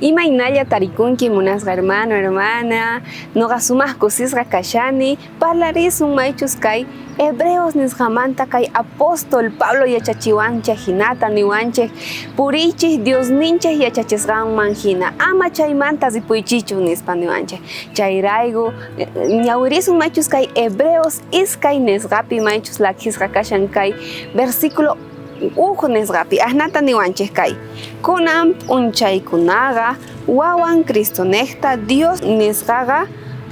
Imaynalla tarikunki munasqa hermano, hermana, noqa sumaj kusisqa kashani, parlarisun maychus kay Hebreos nisqamanta kay apóstol Pablo yachachiwanchej jinata niwanchej puriychej Diosninchej yachachisqanman jina, ama chaymanta ripuychichu nispa niwanchej. Chayrayku ñawirisun maychus kay Hebreos iskay nisqapi maychus lakhisqa kashan kay versículo uj nisqapi ajnata niwanchej kay kunan p'unchaykunaqa wawan Cristonejta Dios nisqaqa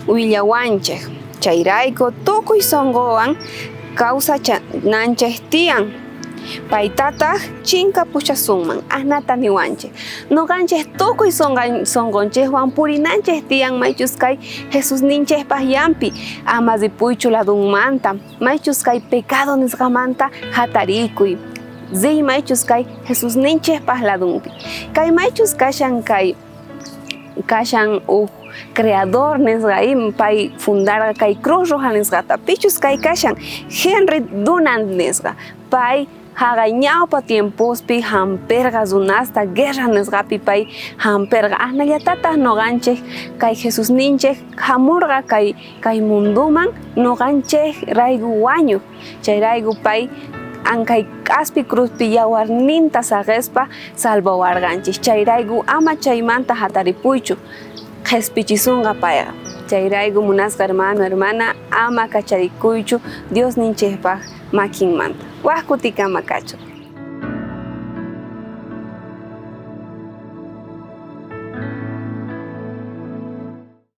willawanchej. Chayrayku tukuy sonqowan kawsachananchej tiyan. Paytataj chinkapuchasunman, ajnata niwanchej. Noqanchej tukuy sonqonchejwan purinanchej tiyan maychus kay Jesusninchejpaj yampi, ama ripuychu ladunmanta, maychus kay pecado nisqamanta jatarikuy. Riy maychus kay Jesusninchejpaj ladunpi. Kay maychus kashan kay kashan uj creador nisqa pay fundarqa kay Cruz Roja nisqata, pichus kay kashan Henry Dunant nisqa, pay jaqay ñawpa tiempospi jamperqa runasta guerra nisqapi pay jamperqa, ajnallatataj noqanchej kay Jesusninchej jamurqa kay kay munduman noqanchej rayku wañuj, chayrayku pay ankay k'aspi cruzpi yawarninta saqespa salvawarqanchej, chayrayku ama chaymanta jataripuychu, qhespichisunqa payqa. Chayrayku munasqa hermano, hermana, ama kacharikuychu Diosninchejpaj makinmanta. Waj kutikama kachun.